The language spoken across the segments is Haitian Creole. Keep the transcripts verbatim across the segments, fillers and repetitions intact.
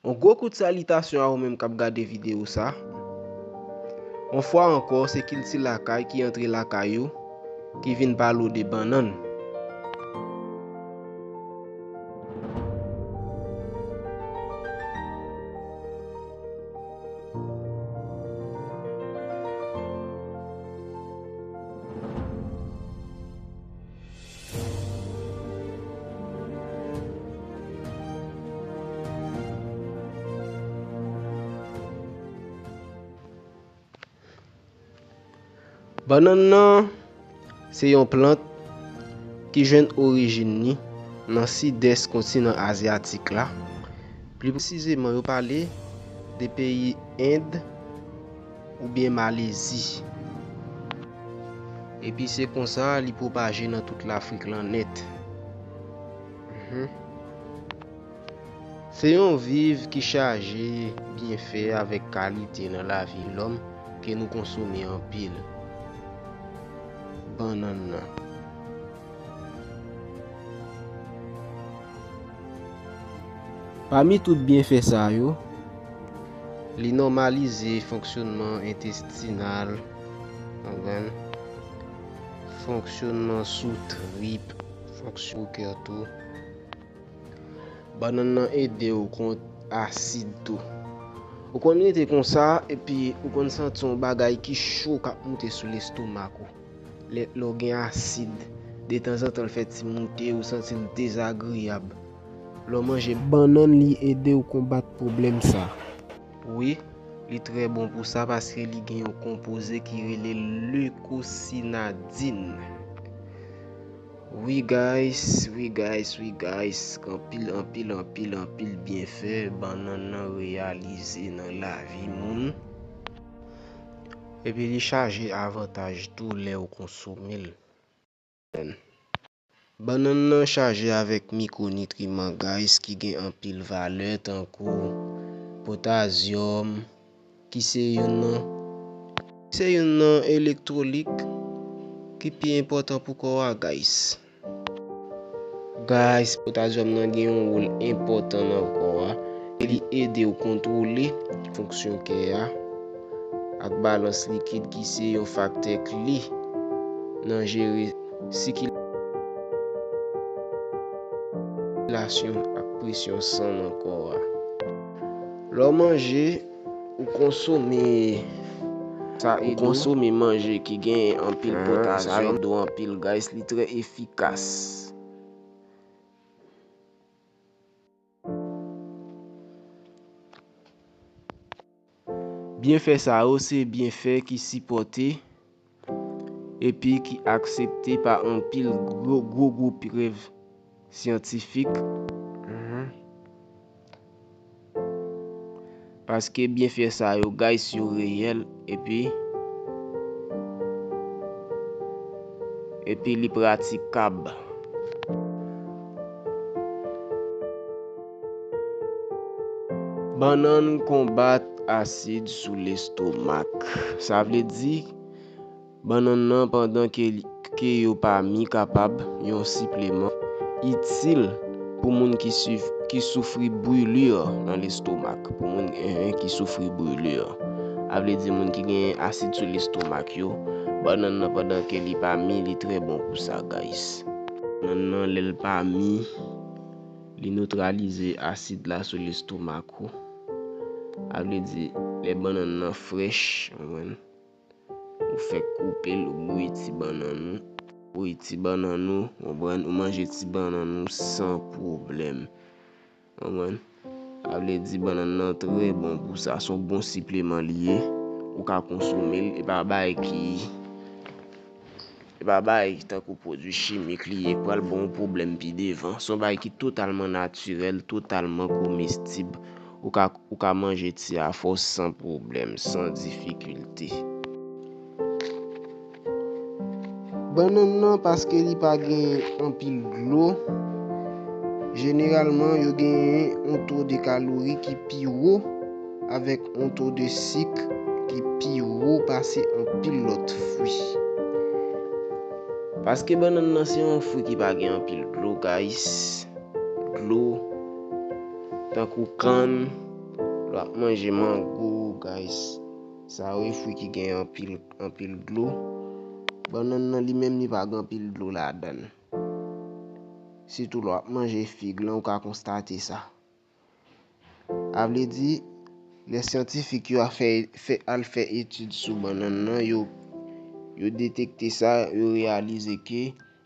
Yon gwo kout salitasyon a ou menm k ap gade videyo sa. Yon fwa ankò, se Kilti Lakay ki antre lakay ou, ki vin pale w de bannann. Bannann nan se yon plant ki jwenn orijin li nan sidès kontinan azyatik la. Pli presizeman, yo pale de peyi End oubyen Malezi. Epi se konsa li pwopaje nan tout Lafrik lan nèt. Mhm. Se yon viv ki chaje byenfè avèk kalite nan lavi lòm ke nou konsome anpil. Bannann nan. Pami tout byenfè sa yo, li nòmalize fonksyonman entestinal, konprann, fonksyonman sou trip, fonksyon kè tou. Bannann nan ede w kont asid tou. Ou konn rete konsa, epi ou konn santi yon bagay ki cho k ap moute sou lestomak ou. Lè, lè w gen asid, detanzantan l fè ti moute, ou santi l dezagreyab. Lè w manje bannann, li ede w konbat pwoblèm sa. Wi, li trè bon pou sa paske li gen yon konpoze ki rele leukosinadin. Wi guys, wi guys, wi guys, anpil, anpil, anpil, anpil byenfè bannann nan reyalize nan lavi moun. Epi li chaje avantaj tou lè w konsome l. Bannann nan chaje avèk mikwonitriman, guys, ki gen anpil valè tankou potazyòm, ki se youn nan, se youn nan elektwolit ki pi enpòtan pou kò a, guys. Guys, potazyòm nan gen yon wòl enpòtan nan kò a. Li ede w kontwole fonksyon kè a ak balans likid ki se yon faktè kle nan jere sikilasyon ak presyon san nan kò a. Lè w manje, ou konsome, sa ede w, ou konsome manje ki gen anpil potasyòm, sa ede w anpil, guys, li trè efikas. Byenfè sa yo se byenfè ki sipòte epi ki aksepte pa anpil gwo, gwo, gwo prèv syantifik. Mhm. Paske byenfè sa yo, guys, yo reyèl, epi, epi li pratikab. Bannann konbat asid sou lestomak. Sa vle di, bannann nan, pandan ke, ke yo pa mi, kapab yon sipleman itil pou moun ki sif-, ki soufri brûlure nan lestomak. Pou moun, eh, eh, ki soufri brûlure. A vle di moun ki gen asid sou lestomak yo, bannann nan, pandan ke li pa mi, li trè bon pou sa, guys. Bannann nan, lè l pa mi, li notralize asid la sou lestomak ou. A vle di, lè bannann nan frèch, ou konprann, ou fèk koupe l, ou bouyi ti bannann ou, bouyi ti bannann ou, konprann, ou manje ti bannann ou san pwoblèm. Konprann? A vle di bannann nan trè bon pou sa, se yon bon sipleman li ye, ou ka konsome l, e pa bagay ki E pa bagay tankou pwodui chimik li ye k pral ba w pwoblèm pi devan. Se yon bagay ki totalman natirèl, totalman komestib. Ou ka, ou ka manje ti afè w san pwoblèm, san difikilte. Bannann nan, paske li pa gen anpil dlo, jeneralman, yo genyen yon to de kalori ki pi wo avèk yon to de sik ki pi wo pase anpil lòt fwi. Paske bannann nan se yon fwi ki pa gen anpil dlo, guys. Dlo, tankou kann, Ap manje mango, guys. Sa yo e fwi ki gen anpil, anpil dlo. Bannann nan li menm li pa gen anpil dlo ladan l. Sitou lè w ap manje fig lan, ou ka konstate sa. A vle di, lè syantifik yo a fè, fè, al fè etid sou bannann nan, yo, yo detekte sa, yo reyalize ke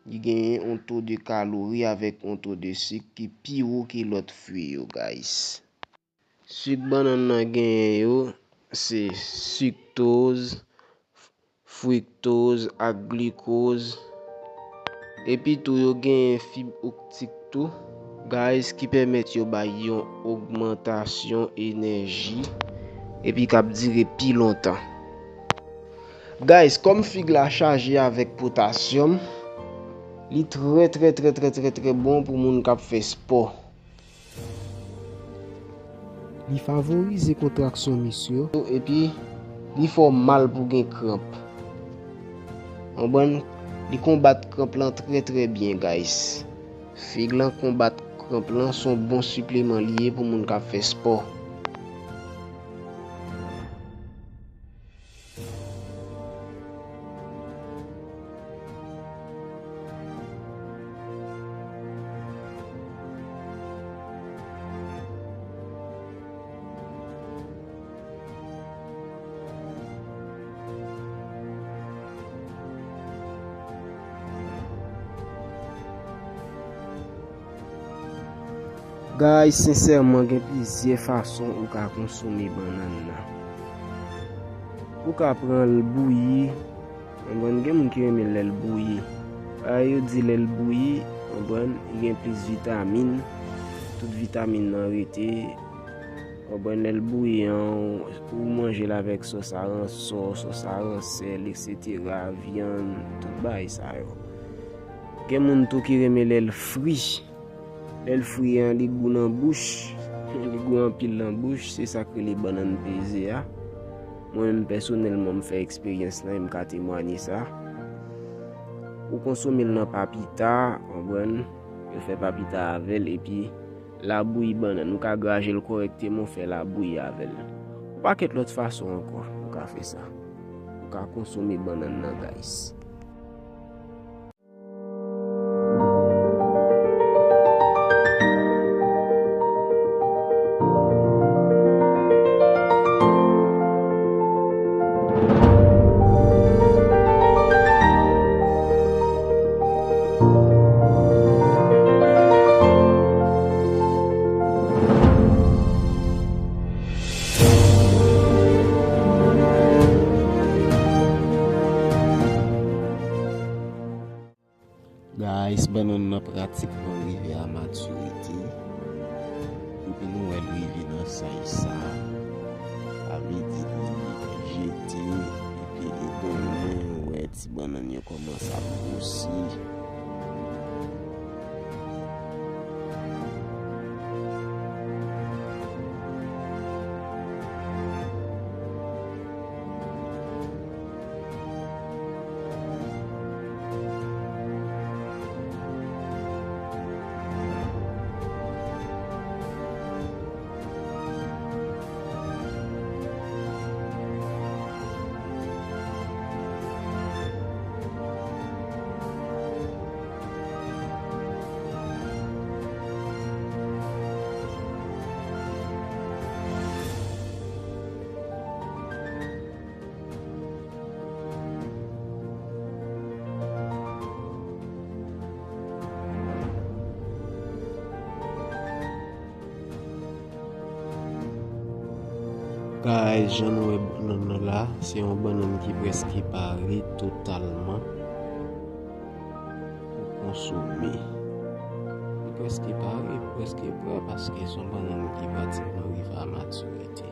li genyen yon to de kalori avèk yon to de sik ki pi wo ke lòt fwi yo, guys. Sik bannann nan genyen yo, se siktoz, friktoz ak glikoz. Epi tou, yo genyen fib optik tou, guys, ki pèmèt yo bay yon ogmantasyon enèji epi k ap dire pi lontan. Guys, kòm fig la chaje avèk potasyòm, li trè, trè, trè, trè, trè, trè bon pou moun k ap fè spò. Li favorize kontraksyon mis yo. Epi, li fè w mal pou gen kranp. Konprann? Li konbat kranp lan trè, trè byen, guys. Fig lan konbat kranp lan, se yon bon sipleman li ye pou moun k ap fè spò. Guys, sensèman, gen plizyè fason ou ka konsome bannann nan. Ou ka pran l bouyi, konprann, gen moun ki renmen lè l bouyi. Bagay yo di lè l bouyi, konprann, li gen plis vitamin, tout vitamin nan rete, konprann, lè l bouyi an, ou manje l avèk sòs aransò, sòs aransèl, etsetera, vyann, tout bagay sa yo. Gen moun tou ki renmen lè l fri. Lè l fri an, li gou nan bouch. Li gou anpil nan bouch. Se sa k rele bannann peze a. Mwen menm pèsonèlman, m fè eksperyans lan e m ka temwanye sa. Ou konsome l nan papita, konprann? Yo fè papita avè l, epi labouyi bannann. Ou ka graje l kòrèkteman, ou fè labouyi avè l. Yon pakèt lòt fason ankò, ou ka fè sa. Ou ka konsome bannann nan, guys. Guys, bannann nan pratikman rive a matirite. Depi nou wè l rive nan saj sa, sa vle di li jete, epi li donnen, ou wè ti bannann yo kòmanse ap gwosi. Guys, jan nou wè bannann nan la, se yon bannann ki prèske pare totalman pou konsome. Li prèske pare, li prèske prè, paske se yon bannann ki pratikman rive a matirite.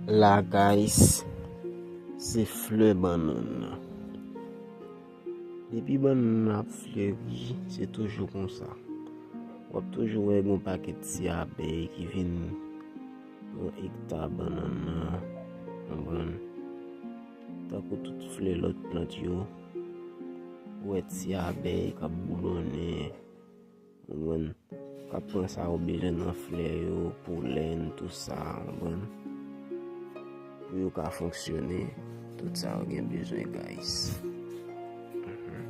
La, guys, se flè bannann nan. Depi bannann nan ap fleri, se toujou konsa. W ap toujou wè gon pakèt ti abèy ki vin pran ekta bannann nan, konprann? Tankou tout flè lòt plant yo, ou wè ti abèy k ap boulonnen, konprann, k ap pran sa yo bezwen nan flè yo, polen, tout sa, konprann. Pou yo ka fonksyone, tout sa yo gen bezwen, guys. Mhm.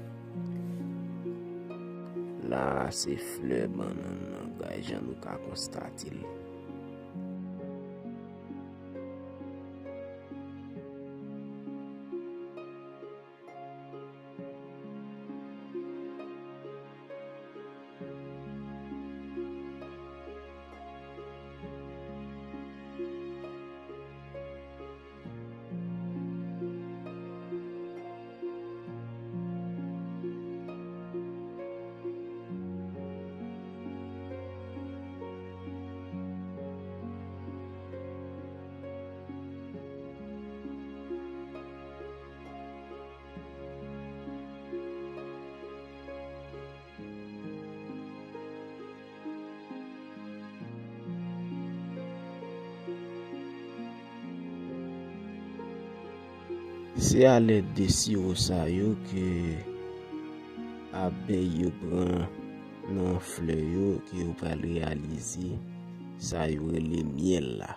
La, se flè bannann nan, guys, jan nou ka konstate l. Se alèd de siwo sa yo ke abèy yo pran nan flè yo ke yo pral reyalize sa yo rele myèl la.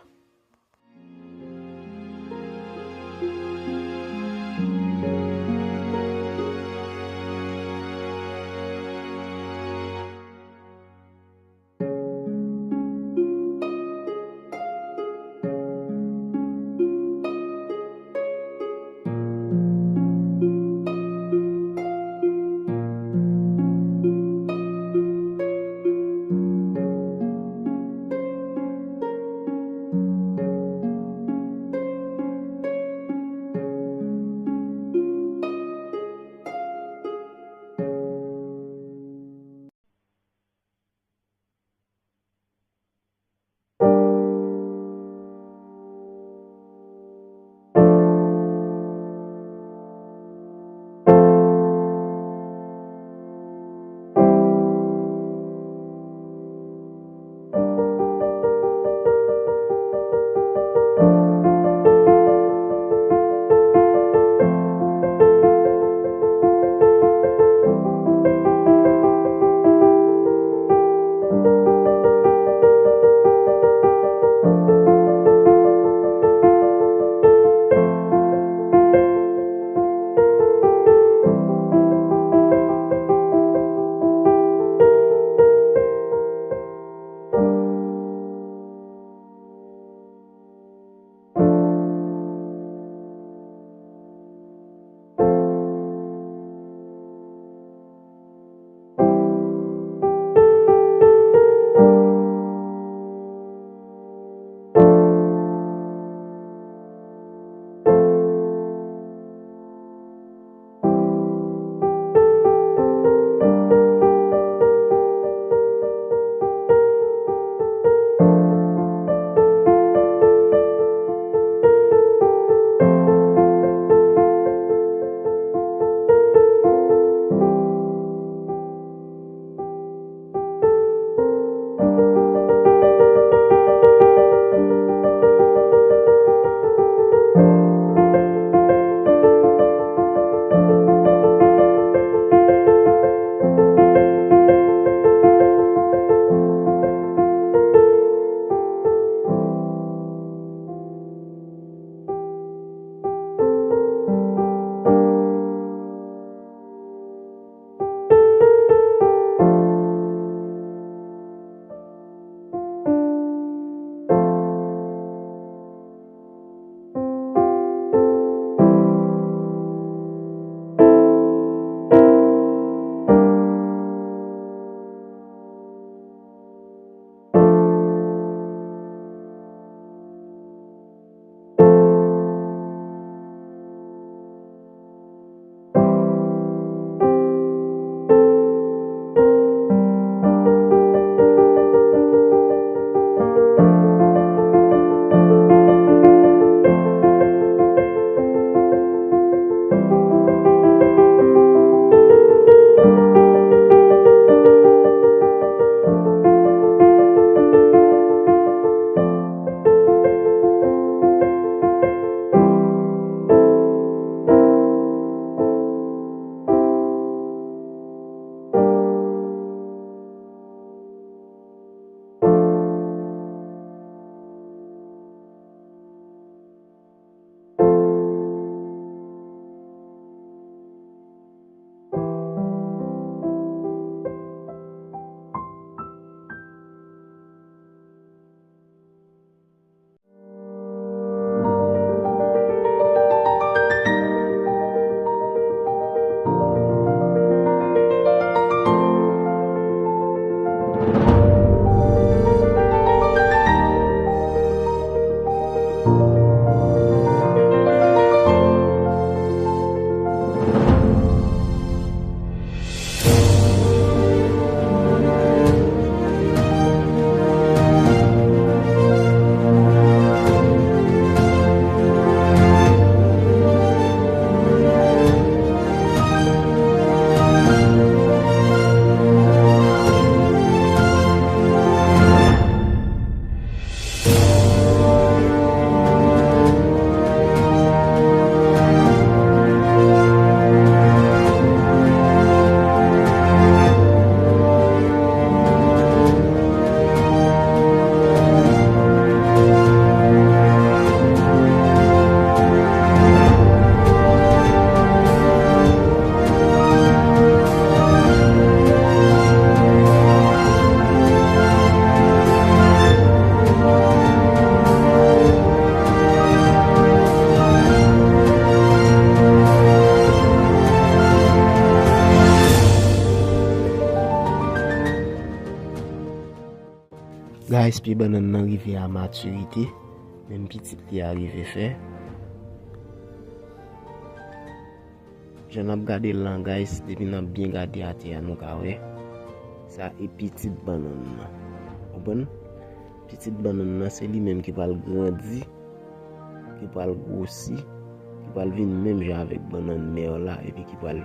Pye bannann nan rive a matirite, menm pitit li a rive fè. Jan n ap gade l lan, guys, depi n ap byen gade atè a, nou ka wè sa e pitit bannann nan. Konprann? Pitit bannann nan, se li menm ki pral grandi, ki pral gwosi, ki pral vin menm jan avèk bannann mè la, epi ki pral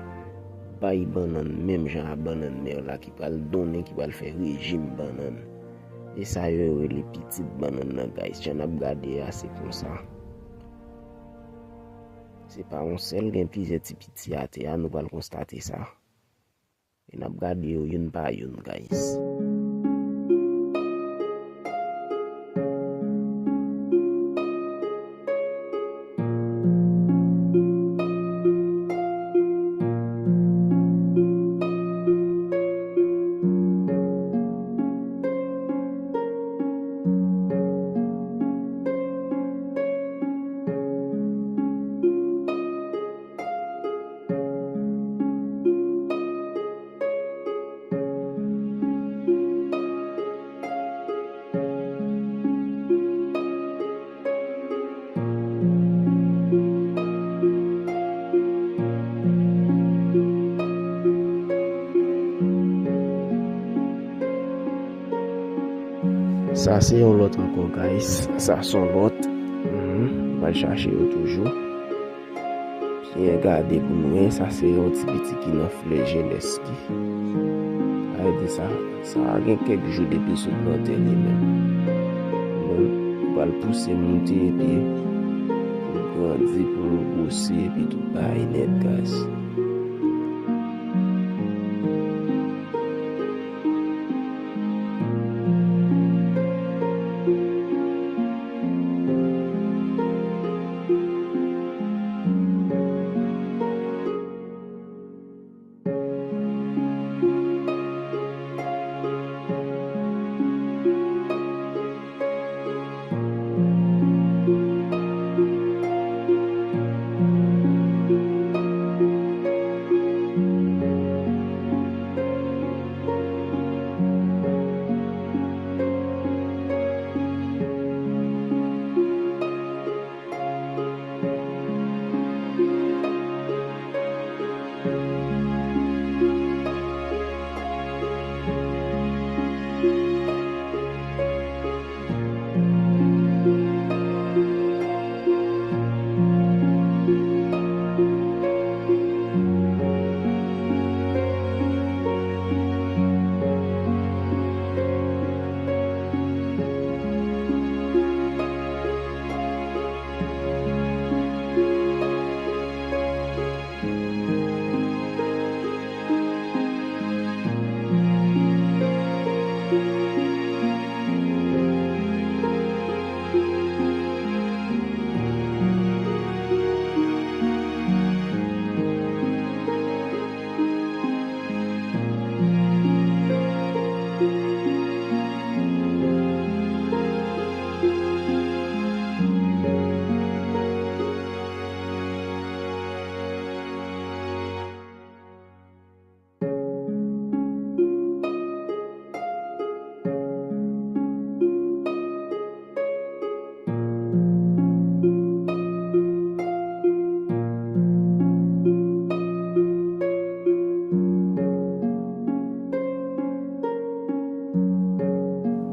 bay bannann menm jan a bannann mè la, ki pral donnen, ki pral fè rejim bannann. E sa yo rele pitit bannann nan, guys. Jan n ap gade a, se konsa. Se pa yon sèl, gen plizyè ti piti atè a, nou pral konstate sa. E n ap gade yo youn pa youn, guys. Sa se yon lòt ankò, guys. Sa se yon lòt. Mhm. M al chache yo toujou. Byen gade pou nou wè, sa se yon ti piti ki nan flè jenès li. Sa vle di sa, sa gen kèk jou depi l sot nan tè li menm. Bon, li pral pouse moute epi pou l grandi, pou l gwosi epi tout bagay nèt, guys.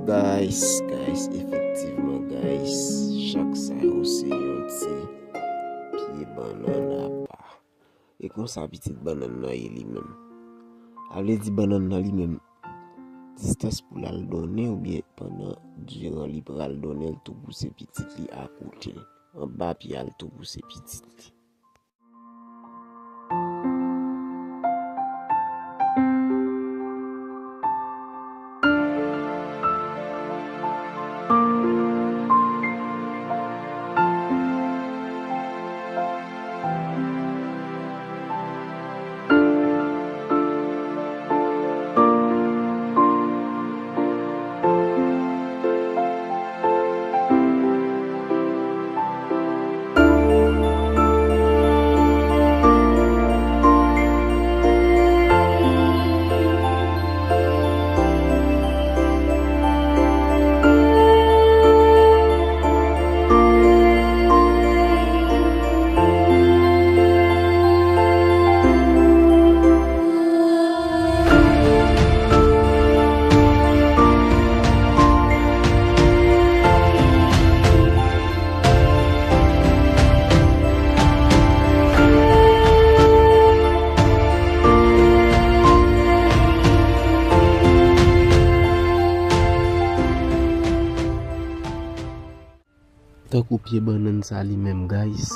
Guys, guys, efektivman, guys, chak sa yo se yon ti pye bannann apa. E konsa pitit bannann nan ye li menm. A vle di bannann nan li menm, distans pou l al donnen oubyen pandan diran li pral donnen, l tou pouse pitit li akoute l. Anba pye a, l tou pouse pitit li. Tankou pye bannann sa li menm, guys.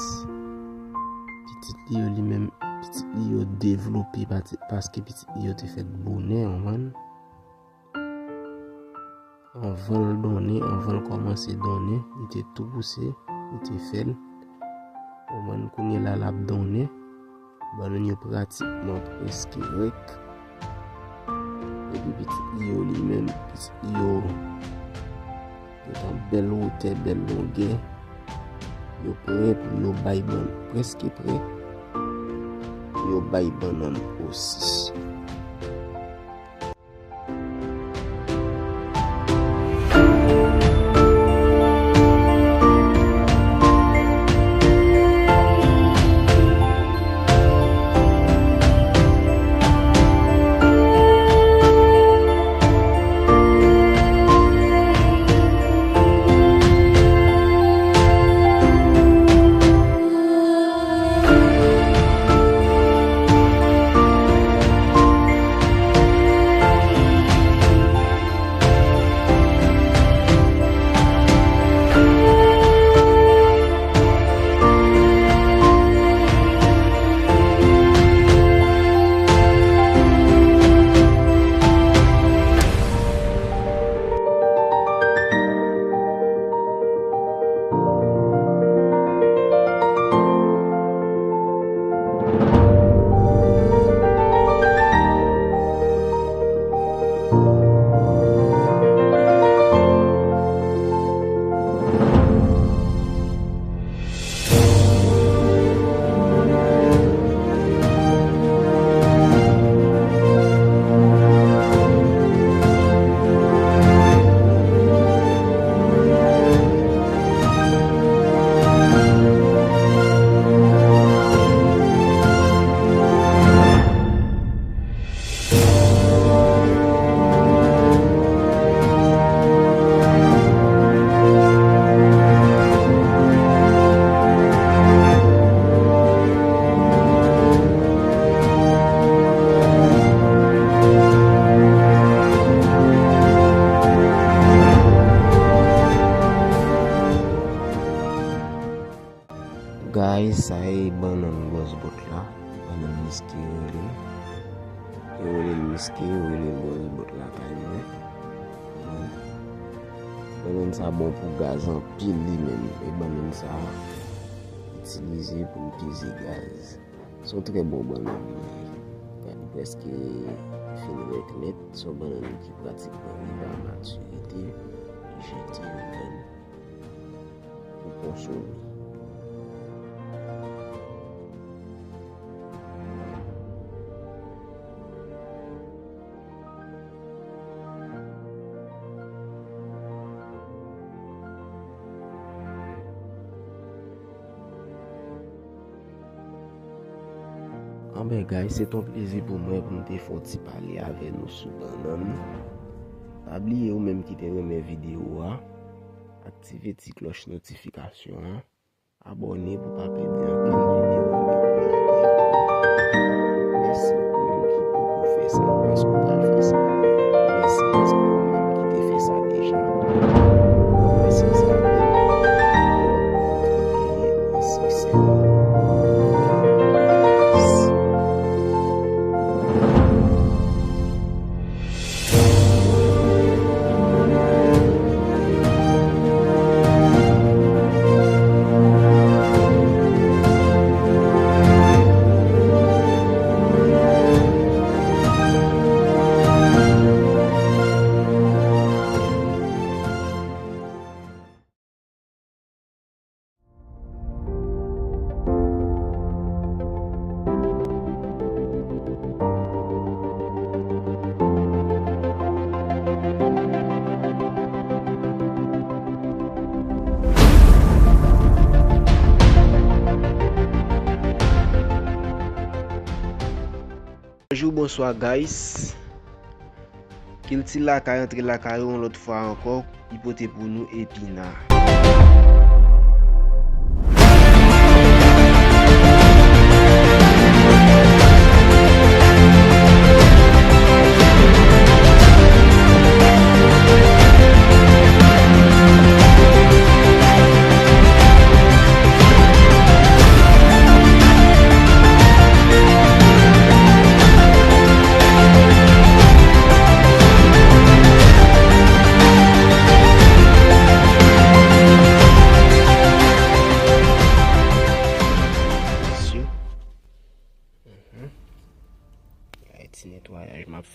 Pitit li yo li menm, pitit li yo devlope pati-, paske pitit li yo te fèt bonè, w konprann? Anvan l donnen, anvan l kòmanse donnen, li te tou pouse, li te fè l. Ou konprann, kounye la l ap donnen. Bannann yo pratikman prèske rèk. Epi pitit li yo li menm, pitit li yo gentan bèl wotè, bèl longè. Yo prè pou yo bay bann, prèske prè pou yo bay bannann osi. Guys, sa e bannann gwòs bòt la. Bannann miske yo rele. Yo rele l miske, yo rele l gwòs bòt lakay mwen. Bannann sa bon pou gaz anpil li menm. E bannann sa itilize pou l peze gaz. Se yon trè bon bannann li ye. Gade, li prèske fin rèk nèt. Se yon bannann ki pratikman rive a matirite. Li jete yo menm pou konsome. Anben, guys, se t on plezi pou mwen pou m te fè yon ti pale avè nou sou bannann. Pa bliye, ou menm ki te renmen videyo a, aktive ti klòch notifikasyon an, abòne pou w pa pèdi ankenn videyo nou gen pou lage. Mèsi pou ou menm ki poko fè sa, paske w pral fè sa. Mèsi paske ou menm ki te fè sa deja. Mwen se Isabel. Kontinye nan siksè nou. Bonjou, bonswa, guys. Kilti lakay antre lakay ou yon lòt fwa ankò, li pote pou nou epina.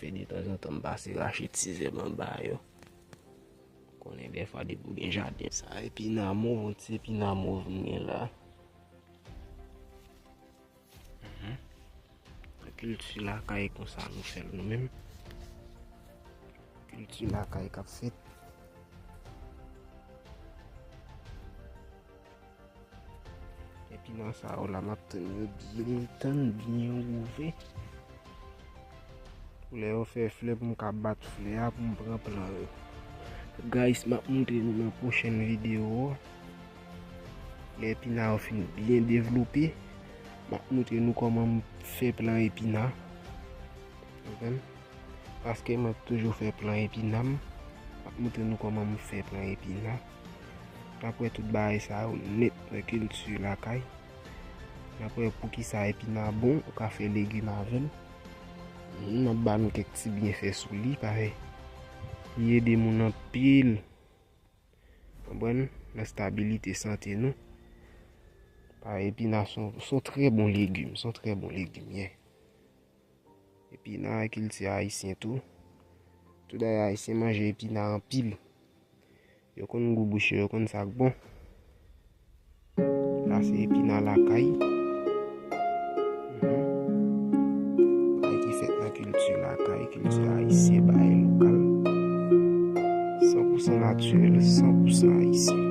Fè detanzantan m pase rache ti zèb anba yo. Konnen dèfwa depi w gen jaden. Sa epina mov, yon ti epina mov m gen la. Mhm. Kilti lakay konsa nou fè l nou menm. Kilti lakay k ap fèt. Epina sa yo la, m ap tann yo byen tann, byen wouve. Pou lè yo fè flè, pou m ka bat flè a, pou m pran plan yo. Guys, m ap montre nou nan pwochèn videyo a. Lè epina yo fin byen devlope, m ap montre nou kòman m fè plan epina. Konprann? Paske mwen toujou fè plan epina m. M ap montre nou kòman m fè plan epina. N ap wè tout bagay sa yo nèt nan kilti lakay. N ap wè poukisa epina bon, ou ka fè legim avè l. M ap ba nou kèk ti byenfè sou li, paske li ede moun anpil. Konprann? Nan stabilite sante nou. Paske epina se yon, se yon trè bon legim, se yon trè bon legim, yeah. Epina kilti ayisyen tou. Tout dayè ayisyen manje epina anpil. Yo konn gou bouch yo, yo konn sa k bon. Sa se epina lakay. Mhm. Bagay ki fèt nan kilti lakay, kilti ayisyen, bagay lokal. San pou san natirèl, san pou san ayisyen.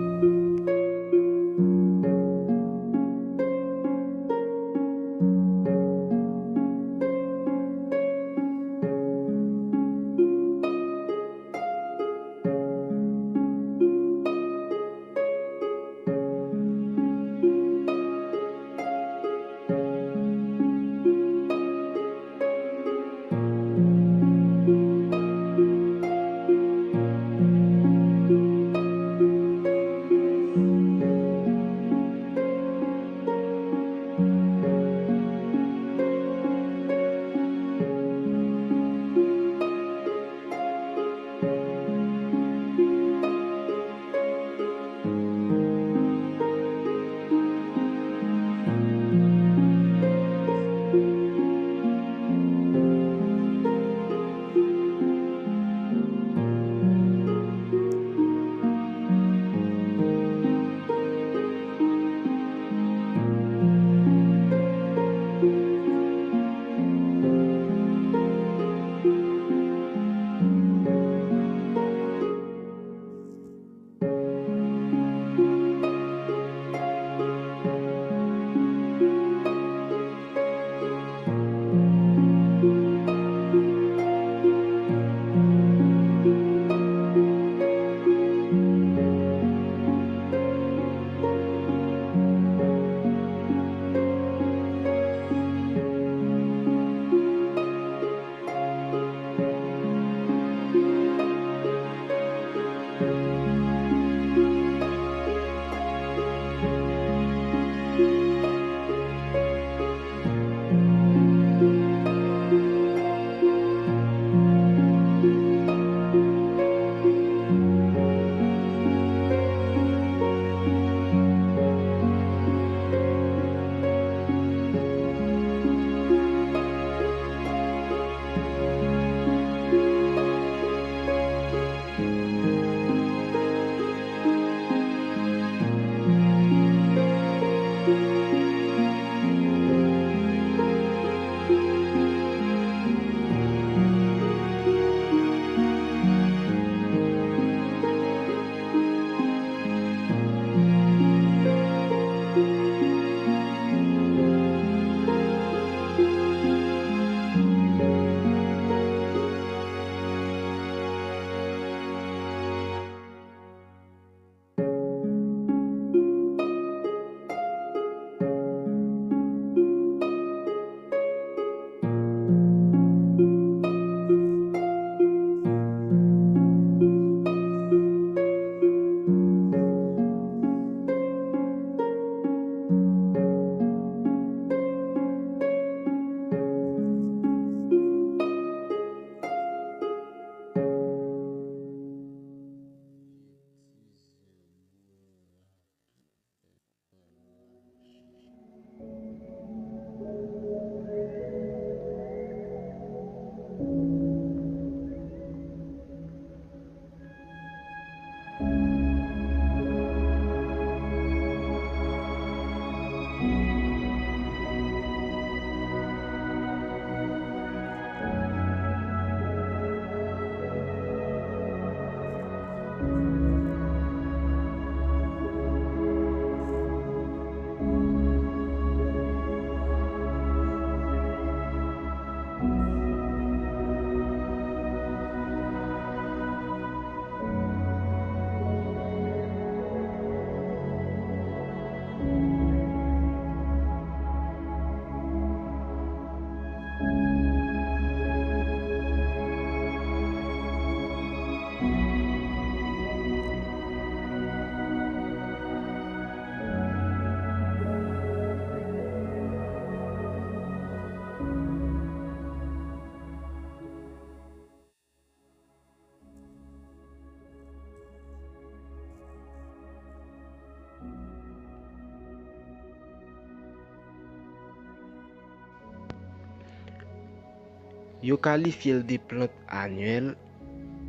Yo kalifye l de plant anyèl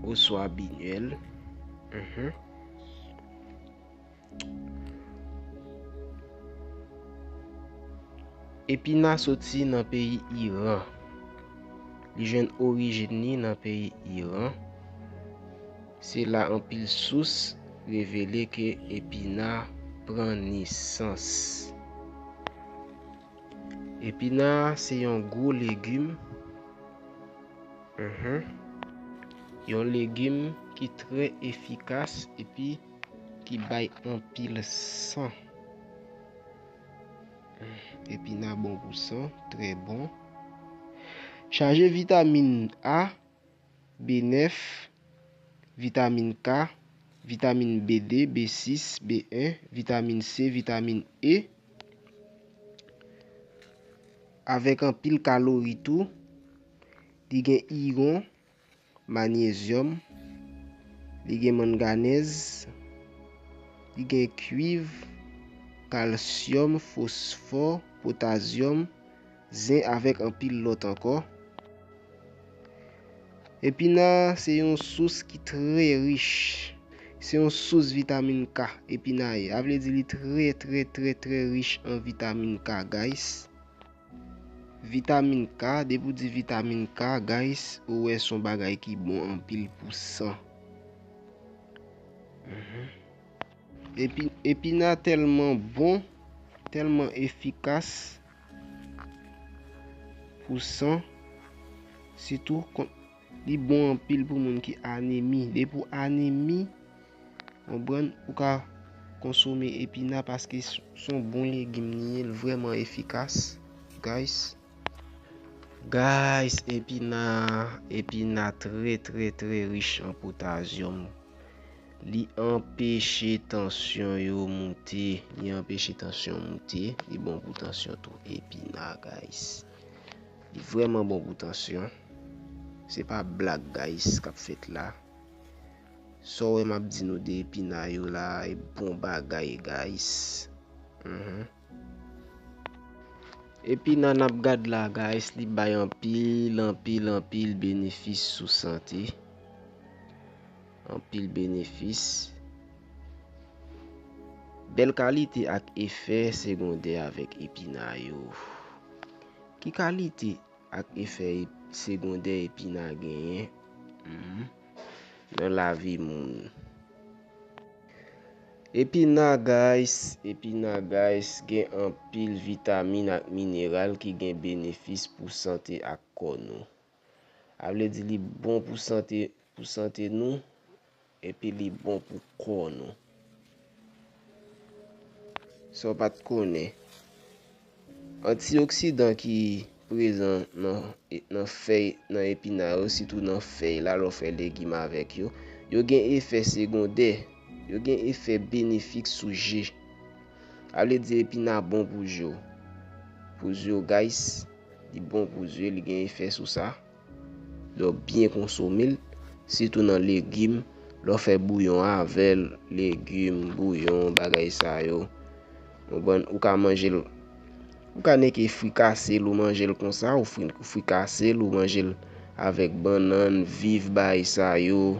oswa binyèl. Mhm. Epina soti nan peyi Iran. Li jwenn orijin li nan peyi Iran. Se la anpil sous revele ke epina pran nesans. Epina se yon gwo legim. Mhm. Yon legim ki trè efikas epi ki bay anpil san. Epina bon pou san, trè bon. Chaje vitamin A, B nèf, vitamin K, vitamin B de, B sis, B en, vitamin C, vitamin E, avèk anpil kalori tou. Li gen iyon, manyezyòm, li gen mannganèz, li gen kwiv, kalsyòm, fosfò, potazyòm, zen avèk anpil lòt ankò. Epina se yon sous ki trè rich. Se yon sous vitamin K, epina ye. Sa vle di li trè, trè, trè, trè rich an vitamin K, guys. Vitamin K, depi w di vitamin K, guys, ou wè se yon bagay ki bon anpil pou san. Mhm. Epi, epina tèlman bon, tèlman efikas pou san, sitou kont, li bon anpil pou moun ki anemi. Depi w anemi, konprann, ou ka konsome epina paske s-, s on bon legim li ye, l vrèman efikas, guys. Guys, epina, epina trè, trè, trè rich an potazyòm. Li anpeche tansyon yo moute, li anpeche tansyon moute, li bon pou tansyon tou, epina, guys. Li vrèman bon pou tansyon. Se pa blag, guys, k ap fèt la. Sa w wè m ap di nou de epina yo la, e bon bagay, guys. Mhm. Epina n ap gad la, guys, li bay anpil, anpil, anpil benefis sou sante. Anpil benefis. Bèl kalite ak efè segondè avèk epina yo. Ki kalite ak efè ep-, segondè epina genyen, mhm, nan lavi moun? Epina, guys, epina, guys, gen anpil vitamin ak mineral ki gen benefis pou sante ak kò nou. Sa vle di li bon pou sante, pou sante nou, epi li bon pou kò nou. Sa w pa t konnen. Antioksidan ki prezan nan, nan fèy, nan epina yo, sitou nan fèy la, lè w fè legim avèk yo, yo gen efè segondè, yo gen efè benefik sou je. Sa vle di epina bon pou je w. Pou je w, guys, li bon pou je, li gen efè sou sa. Lè w byen konsome l, sitou nan legim, lè w fè bouyon avè l, legim, bouyon, bagay sa yo. Konprann, ou ka manje l, ou ka nèke frikase l, ou manje l konsa, ou fri-, frikase l, ou manje l avèk bannann, viv, bagay sa yo,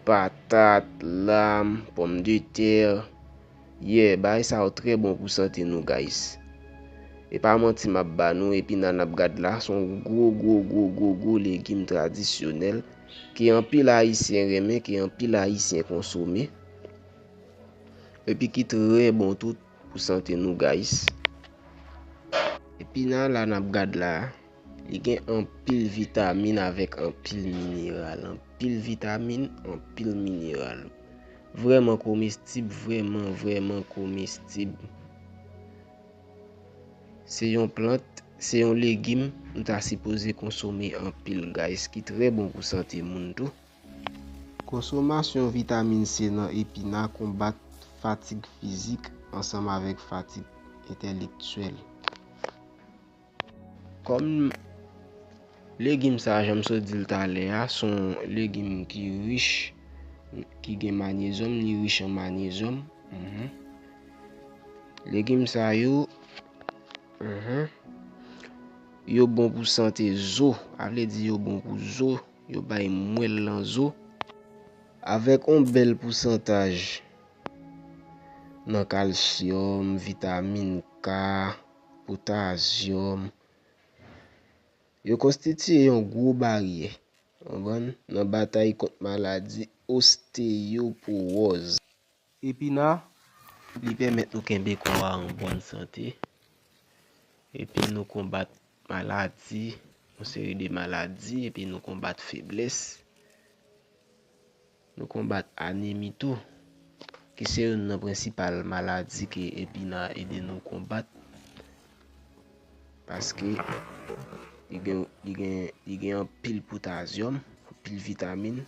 patat, lam, pòmdetè. Yeah, bagay sa yo trè bon pou sante nou, guys. E pa manti m ap ba nou, epina n ap gad la, se yon gwo, gwo, gwo, gwo, gwo legim tradisyonèl ke anpil Ayisyen renmen, ke anpil Ayisyen konsome, epi ki trè bon tou pou sante nou, guys. Epina la n ap gad la, li gen anpil vitamin avèk anpil mineral. Anpil vitamin, anpil mineral. Vrèman komestib, vrèman, vrèman komestib. Se yon plant, se yon legim nou ta sipoze konsome anpil, guys, ki trè bon pou sante moun tou. Konsomasyon vitamin C nan epina konbat fatig fizik ansanm avèk fatig entèlektyèl. Kòm legim sa, jan m sot di l talè a, se yon legim ki rich, ki gen manyezyòm, li rich an manyezyòm. Mhm. Legim sa yo, mhm, Yo bon pou sante zo, a vle di yo bon pou zo, yo bay mwèl nan zo. Avèk yon bèl pousantaj nan kalsyòm, vitamin K, potazyòm, yo konstitiye yon gwo baryè, konprann, nan batay kont maladi osteyopowòz. Epina, li pèmèt nou kenbe kò a an bòn sante, epi nou konbat maladi, yon seri de maladi, epi nou konbat feblès, nou konbat anemi tou, ki se youn nan prensipal maladi ke epina ede nou konbat, paske li gen, li gen, li gen anpil potazyòm, anpil vitamin.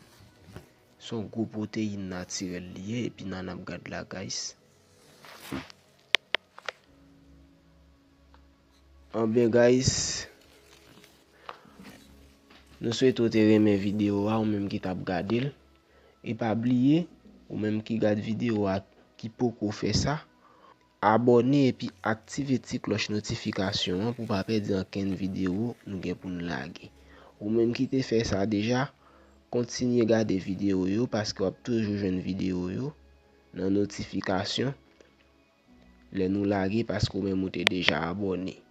Se yon gwo pwoteyin natirèl li ye, epina n ap gad la, guys. Anben, guys, nou swete w te renmen videyo a, ou menm ki t ap gade l. E pa bliye, ou menm ki gad videyo a, ki poko fè sa, abòne epi aktive ti klòch notifikasyon an pou w pa pèdi ankenn videyo nou gen pou n lage. Ou menm ki te fè sa deja, kontinye gade videyo yo, paske w ap toujou jwenn videyo yo nan notifikasyon lè nou lage, paske ou menm ou te deja abòne.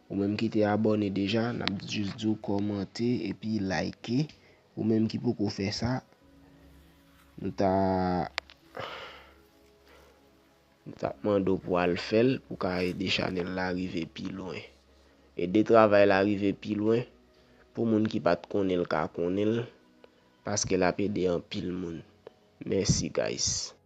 Ou menm ki te abòne deja, n ap jis di w kòmante epi like. Ou menm ki poko fè sa, nou ta, nou t ap mande w pou w al fè l, pou w ka ede chanèl la rive pi lwen. Ede travay la rive pi lwen, pou moun ki pa t konnen l ka konnen l, paske l ap ede anpil moun. Mèsi, guys.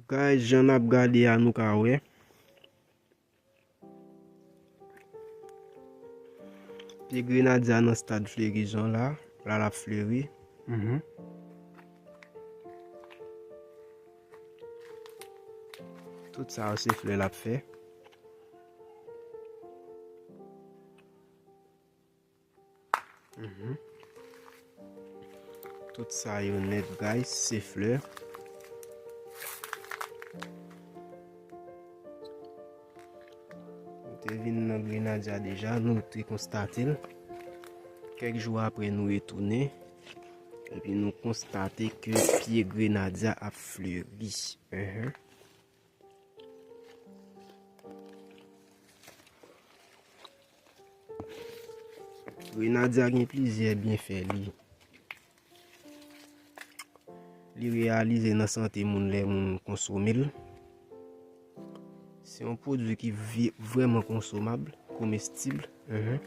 Guys, jan n ap gade a, nou ka wè. Pye grenadya nan stad flerizon la, la l ap fleri. Mhm. Tout sa yo se flè l ap fè. Mhm. Tout sa yo nèt, guys, se flè. Nou te vin nan grenadya deja, nou te konstate l. Kèk jou apre, nou retounen, epi nou konstate ke pye grenadya ap fleri. Mhm. Grenadya gen plizyè byenfè li. Li reyalize nan sante moun lè moun konsome l. Se yon pwodui ki vi-, vrèman konsomab, komestib. Mhm.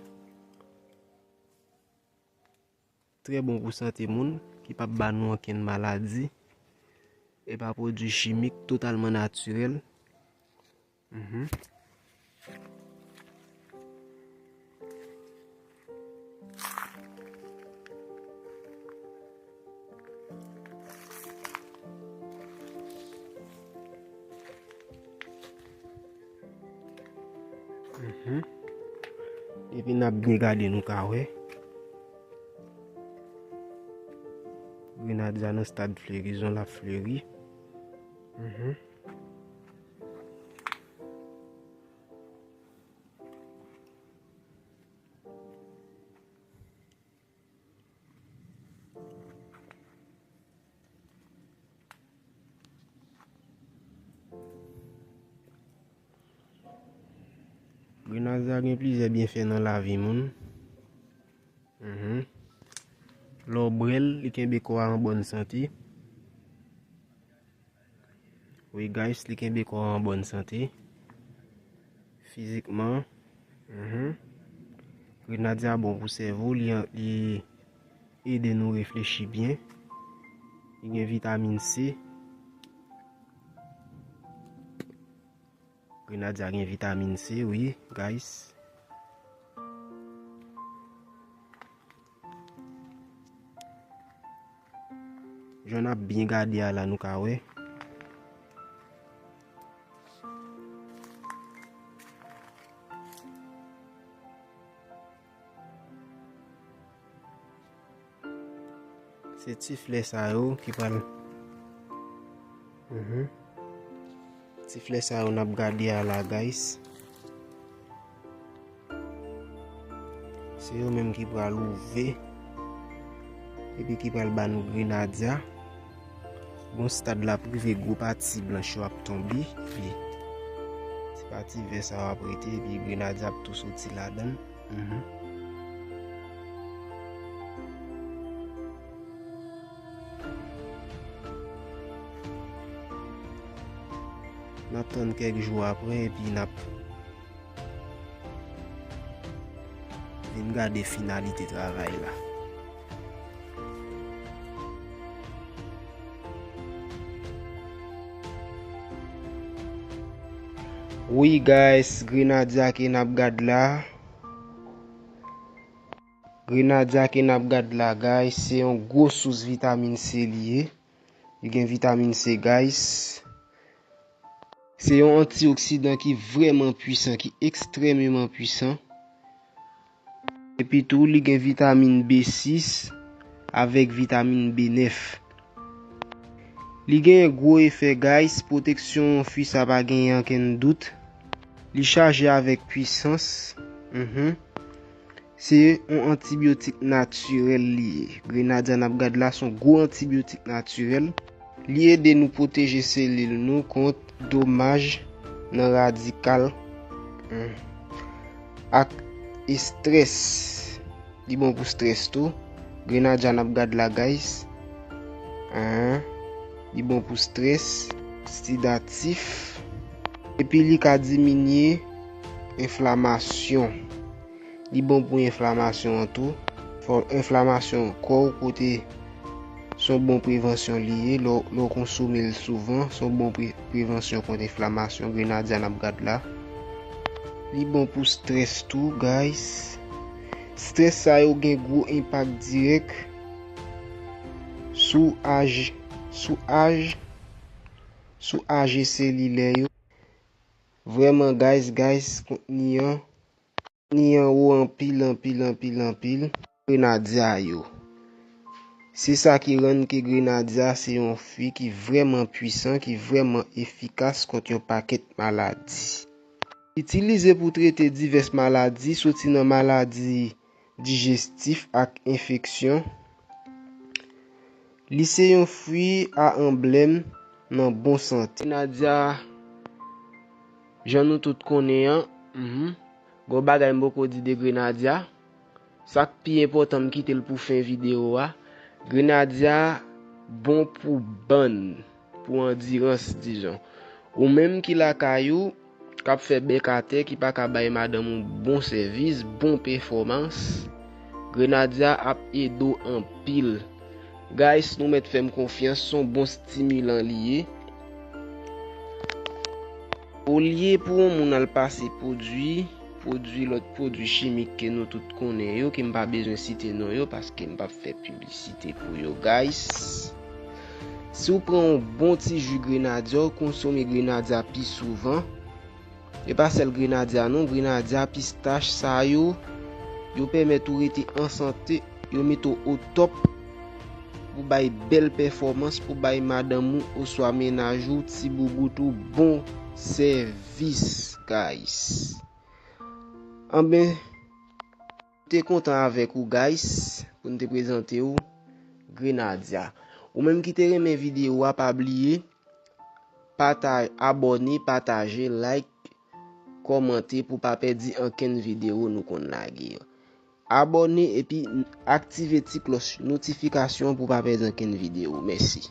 Trè bon pou sante moun, ki p ap ba nou ankenn maladi. E pa pwodui chimik, totalman natirèl. Mhm. Mhm. Epi n ap byen gade, nou ka wè. Grenadya nan stad flerizon, l ap fleri. Mhm. Grenadya gen plizyè byenfè nan lavi moun. Mhm. Lè w bwè l, li kenbe kò a an bòn sante. Wi, guys, li kenbe kò a an bòn sante. Fizikman. Mhm. Grenadya bon pou sèvo, li, li ede nou reflechi byen. Li gen vitamin C. Grenadya gen vitamin C, wi, guys. Jan n ap byen gade a la, nou ka wè. Se ti flè sa yo ki pral. Mhm. Ti flè sa yo n ap gade a la, guys. Se yo menm ki pral ouvè, epi ki pral ba nou grenadya. Bon, stad la pou rive, gwo pati blanch yo ap tonbe, epi ti pati vè sa yo ap rete, epi grenadya ap tou soti ladan l. Mhm. N ap tann kèk jou apre, epi n ap vin gade finalite travay la. Wi, guys, grenadya ke n ap gad la. Grenadya ke n ap gad la, guys, se yon gwo sous vitamin C li ye. Li gen vitamin C, guys. Se yon antioksidan ki vrèman pwisan, ki ekstrèmeman pwisan. Epi tou, li gen vitamin B sis avèk vitamin B nèf. Li genyen gwo efè, guys, pwoteksyon fi sa pa genyen ankenn dout. Li chaje avèk pwisans. Mhm. Se yon antibyotik natirèl li ye. Grenadya n ap gad la, se yon gwo antibyotik natirèl. Li ede nou pwoteje selil nou kont domaj nan radikal, hmm, ak estrès. Li bon pou strès tou. Grenadya n ap gad la, guys. Hein? Li bon pou strès, sidatif. Epi li ka diminye enflamasyon. Li bon pou enflamasyon an tou. Fò enflamasyon kò w kote Se yon bon prevansyon li ye, lè w, lè w konsome l souvan, se yon bon pre-, prevansyon kont enflamasyon, grenadya n ap gad la. Li bon pou strès tou, guys. Strès sa yo gen gwo enpak dirèk sou aj, sou aj, sou aj selilè yo. Vrèman, guys, guys, kontni an, kontni an wo anpil, anpil, anpil, anpil. Grenadya yo. Se sa ki rann ke grenadya se yon fwi ki vrèman pwisan, ki vrèman efikas kont yon pakèt maladi. Itilize pou trete divès maladi, soti nan maladi dijestif ak enfeksyon. Li se yon fwi a anblèm nan bon sante. Grenadya, jan nou tout konnen an, mhm, gon bagay m poko di de grenadya. Sa k pi enpòtan, m kite l pou fen videyo a. Grenadya bon pou bann, pou andirans, dizon. Ou menm ki lakay ou, k ap fè bèk atè, ki pa ka bay madanm ou bon sèvis, bon pèfòmans, grenadya ap ede w anpil. Guys, nou mèt fè m konfyans, se yon bon stimilan li ye. Olye pou yon moun al pase pwodui, pwodui, lòt pwodui chimik ke nou tout konnen yo, ke m pa bezwen site non yo, paske m p ap fè piblisite pou yo, guys. Si w pran yon bon ti ji grenadya, w konsome grenadya pi souvan. E pa sèl grenadya non, grenadya, pistach, sa yo, yo pèmèt ou rete an sante, yo mete w o top pou bay bèl pèfòmans, pou bay madanm ou oswa mennaj ou, ti boubout ou bon sèvis, guys. Anben, te kontan avèk ou, guys, pou n te prezante w grenadya. Ou menm ki te renmen videyo a, pa bliye pata-, abòne, pataje, like, kòmante pou pa pèdi ankenn videyo nou konn lage yo. Abòne epi aktive ti klòch notifikasyon pou pa pèdi ankenn videyo. Mèsi.